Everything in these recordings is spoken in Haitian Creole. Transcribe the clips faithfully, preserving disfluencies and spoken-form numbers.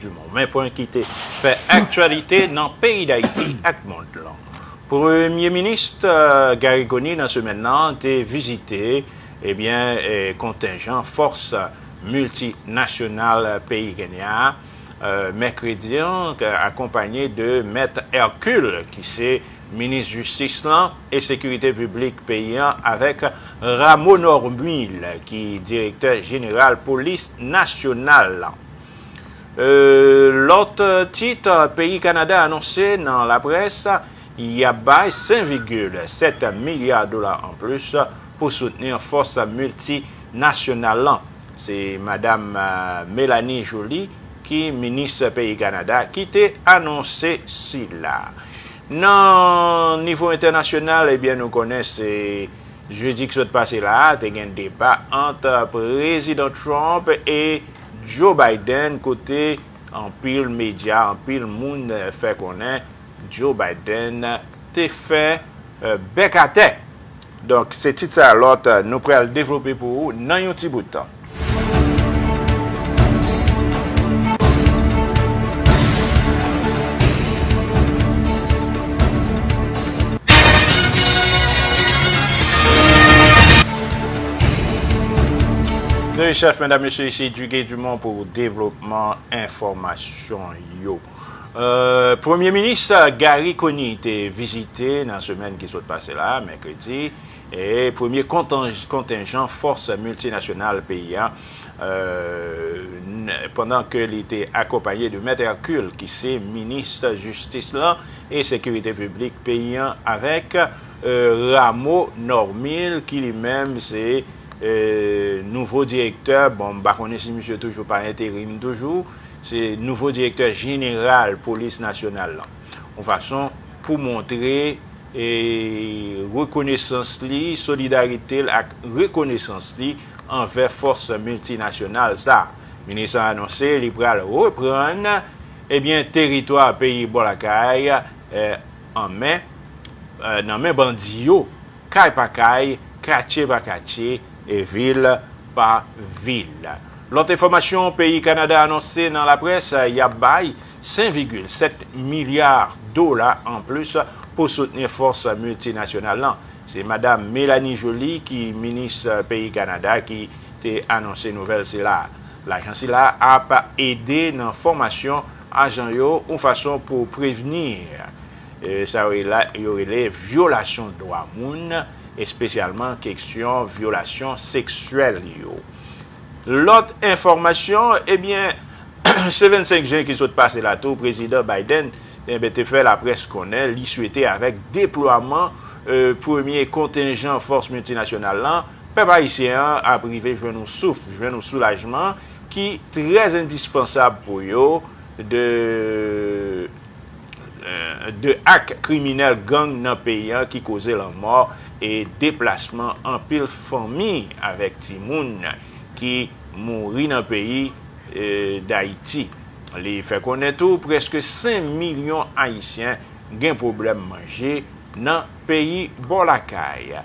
Dumont. Men pwen ki te fè aktyalite nan peyi Dayiti ak mond lan. Premye minis, euh, Garry Conille nan semèn nan te vizite, ebyen, eh, kontenjan fòs miltinasyonal peyi Kenya a, euh, mèkredi an, akonpanye de Mèt Hercule, ki se minis jistis lan e sekirite piblik peyi an, avèk Rameau Normil, ki direktè jeneral polis nasyonal lan. Euh, lòt tit, peyi Kanada anonse nan laprès, y ap bay senk vigil sèt milya dola anplis pou soutni fòs miltinasyonal lan. Se madam, euh, Mélanie Joly, ki minis peyi Kanada, ki te anonse sila. Nan nivo entènasyonal, ebyen, nou konnen se jedi k sot pase la a, te gen deba ant Prezidan Trump e Joe Biden, kote anpil medya, anpil moun fè konnen Joe Biden te fè, euh, bèk atè. Donk, se tit sa a lòt, euh, nou pral devlope pou ou nan yon ti bout tan. Chèf, medam, mesye, isi Duguay Dumont pou devlopman enfòmasyon yo. Euh, Premye minis Garry Conille te vizite nan semèn ki sot pase la, mèkredi, e premye kontan-, kontenjan fòs miltinasyonal peyi a, euh, n-, pandan ke li te akonpaye de Mèt Hercule, ki se minis jistis lan e sekirite piblik peyi an, avèk, euh, Rameau Normil, ki li menm se, euh, nouvo direktè, bon, m pa konnen si misye toujou pa enterim toujou, se nouvo direktè jeneral polis nasyonal lan. Yon fason pou montre, e, rekonesans li, solidarite l ak rekonesans li anvè fòs miltinasyonal sa. Minis lan anonse li pral reprann, ebyen, teritwa peyi bò lakay, e, an men, e, nan men bandi yo, kay pa kay, katye pa katye, e vil pa vil. Lòt enfòmasyon, peyi Kanada anonse nan laprès, y ap bay senk vigil sèt milya dola anplis pou soutni fòs miltinasyonal lan. Se madam Mélanie Joly ki minis peyi Kanada ki te anonse nouvèl sila. Lajan sila ap ede nan fòmasyon ajan yo yon fason pou prevni, e, sa yo rela-, yo rele vyolasyon dwa moun, espesyalman kesyon vyolasyon seksyèl yo. Lòt enfòmasyon, ebyen, se vennsenk jen ki sot pase la tou, Prezidan Biden, enben, te fè laprès konnen li swete avèk deplwaman, e, premye kontenjan fòs miltinasyonal lan, pèp ayisyen an ap rive jwenn yon souf, jwenn yon soulajman ki trè endispansab pou yo de, e, de ak kriminèl gang nan peyi an ki koze lanmò e deplasman anpil fanmi avèk timoun ki mouri nan peyi, e, Dayiti. Li fè konnen tou prèske senk milyon Ayisyen gen pwoblèm manje nan peyi bò lakay.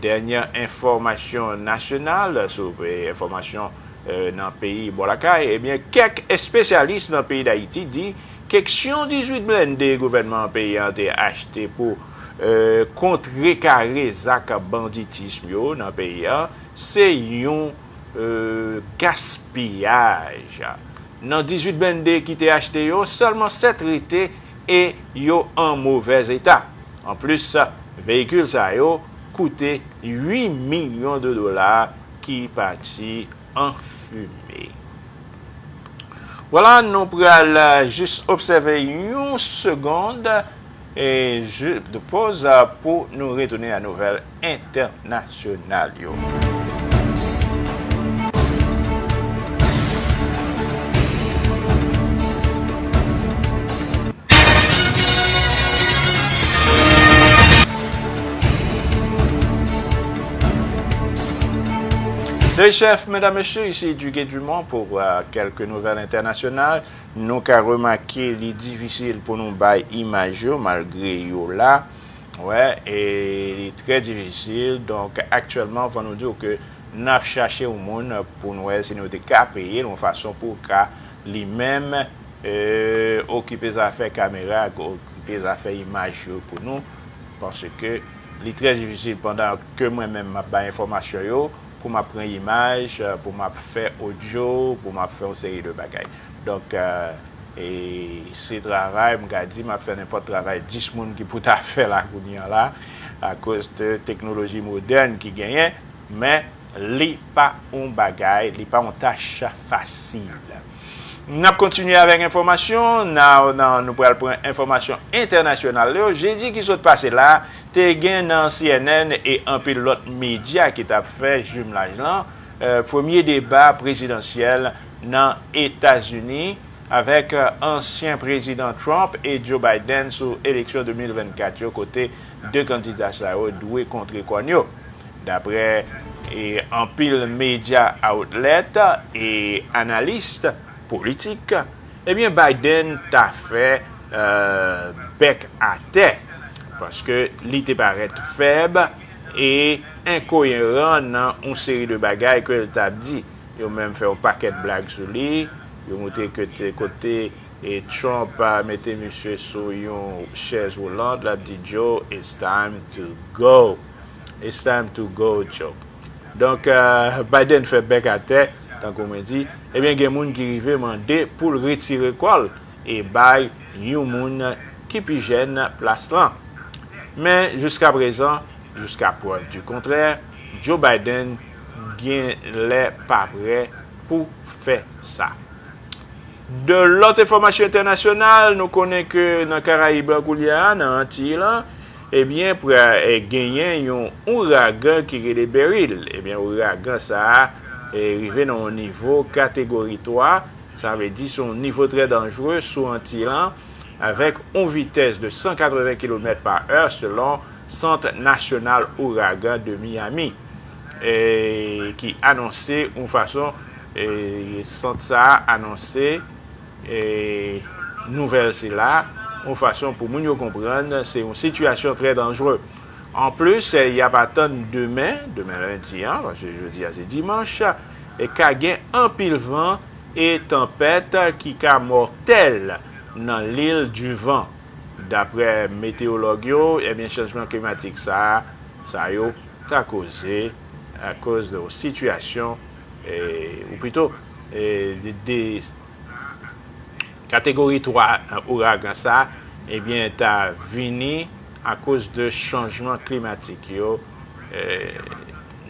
Dènye enfòmasyon nasyonal, sou, e, enfòmasyon, e, nan peyi bò lakay, ebyen, kèk espesyalis nan peyi Dayiti di keksyon dizuit blende gouvènman peyi an te achte pou, e, kontrekare zak banditism yo nan peyi an, se yon, e, gaspiyaj. Nan dizuit blende ki te achte yo, sèlman sèt rete e yo an movèz eta. Anplis, veyikil sa yo koute uit milyon de dola ki pati an fime. Vwala, nou pral, euh, jis obsève yon segond e ju-, de poz, euh, pou nou retounen a nouvèl entènasyonal yo. Dèyè chèf, medam, mesye, isi Duguay Dumont pou, euh, kèlke nouvèl entènasyonal. Nou ka remake li difisil pou nou bay imaj yo, malgre yo la. Wè, e li trè difisil. Donk, aktyèlman, fò nou di w ke n ap chache yon moun pou n wè si nou te ka peye l yon fason pou w ka li menm e, okipe zafè kamera, okipe zafè imaj yo pou nou, paske li trè difisil pandan ke mwen menm m ap bay enfòmasyon yo, pou m ap pran imaj, pou m ap fè odyo, pou m ap fè yon seri de bagay. Donk, e, e se travay, m ka di, m ap fè nenpòt travay dis moun ki pou ta fè la kounye a la, akoz de teknoloji modèn ki genyen, men li pa yon bagay, li pa yon tach fasil. N ap kontinye avèk enfòmasyon, nan, nan, nou pral pran enfòmasyon entènasyonal yo. Jedi ki sot pase la, te gen nan C N N e anpil lòt medya ki t ap fè jimlaj lan, e, premye deba prezidansyèl nan Etazini avèk, e, ansyen prezidan Trump e Joe Biden sou eleksyon de mil vennkat yo, kote de kandida sa yo dwe kontre kòn yo. Daprè, e, anpil medya outlet e analis politik, ebyen, Biden ta fè, e, bèk atè, paske li te parèt fèb e enkoyeran nan yon seri de bagay ke l t ap di. Yo menm fè yon pakèt blag sou li, yo montre ke te kote e Trump, a, mete misye sou yon chèz woulant, l ap di, "Joe, it's time to go. It's time to go, Joe." Donk, e, Biden fè bèk atè, tankou mwen di, ebyen, gen moun ki rive mande pou l retire kò l e bay yon moun ki pi jèn plas lan. Men, jiska prezan, jiska prèv di kontrè, Joe Biden gen lè pa prè pou fè sa. De lòt enfòmasyon entènasyonal, nou konnen ke nan Karayib lan kounye a, nan Antiy lan, ebyen, pral, e, genyen yon ouragan ki rele Beryl. Ebyen, ouragan sa a, e, rive nan yon nivo kategori twa, sa vle di se yon nivo trè danjre sou Antiy lan, avèk yon vitès de san katreven kilomèt pa è selon Sant Nasyonal Ouragan de Miami, e, ki anonse yon fason, e, sant sa a anonse, e, nouvèl sila, yon fason pou moun yo konprann se yon sitiyasyon trè danjre. Anplis, e, y ap atann demen, demen lendi an, paske jodi a se dimanch, e ka gen anpil van e tanpèt ki ka mòtèl nan l'île du vent. Daprè meteyològ yo, ebyen, chanjman klimatik sa, sa yo ta koze akoz de sitiyasyon, e, ou pito, e, de, de kategori twa, e, ouragan sa, ebyen, ta vini akoz de chanjman klimatik yo, e,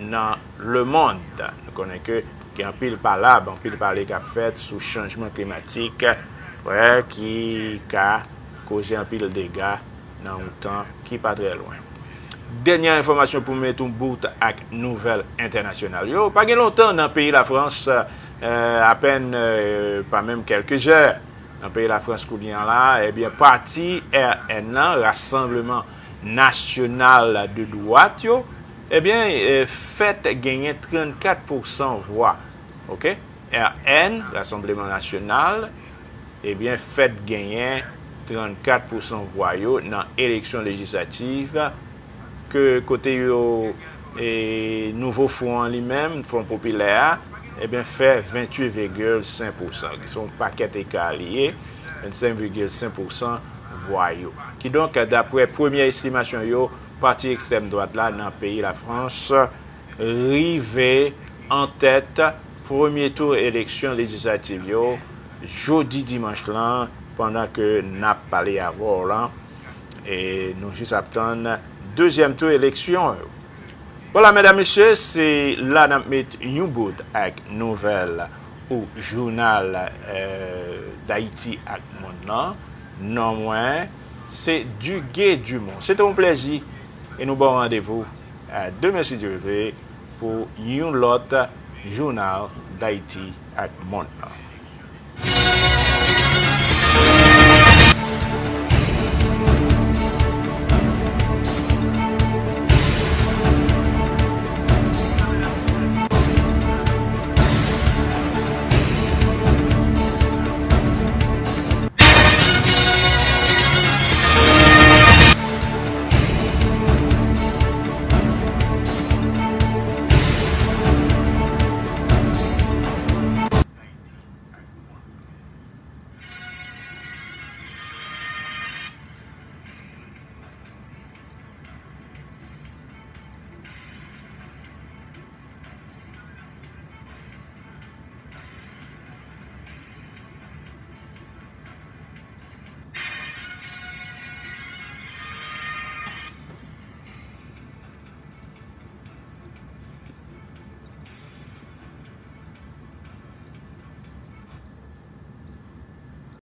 nan lemonn. Nou konnen ke gen anpil palab, anpil pale k ap fèt sou chanjman klimatik, wè, ki ka koze anpil dega nan yon tan ki pa trè lwen. Dènyè enfòmasyon pou met yon bout ak nouvèl entènasyonal yo. Pa gen lontan nan peyi Lafrans, e, apèn, e, pa menm kèlke zè nan peyi Lafrans kounye a la, ebyen, pati R N nan, Rassemblement National de Droite yo, ebyen, e, fèt genyen trannkat pousan vwa. Oke? R N, Rassemblement National, ebyen, fèt genyen trannkat pousan vwa yo nan eleksyon lejislatif ke kote yo, e, nouvo fwon an li menm, Fwon Popilè a, ebyen, fè venntuit vigil senk pousan, ki se yon pakèt eka li ye, vennsenk vigil senk pousan vwa yo. Kidonk, daprè premyè estimasyon yo, pati ekstrèm dwat la nan peyi Lafrans rive an tèt premye tou eleksyon lejislatif yo jodi dimanch lan, pandan ke n ap pale avè w lan, e nou jis ap tann dezyèm tou eleksyon yo. Vwala, medam, mesye, se la n ap met yon bout ak nouvèl ou jounal, e, Dayiti ak monn lan. Non mwen, se Dugué Dumont. Se te yon plèzi e nou ba w randevou, e, demen, si Dye vle, pou yon lòt jounal Dayiti ak monn lan.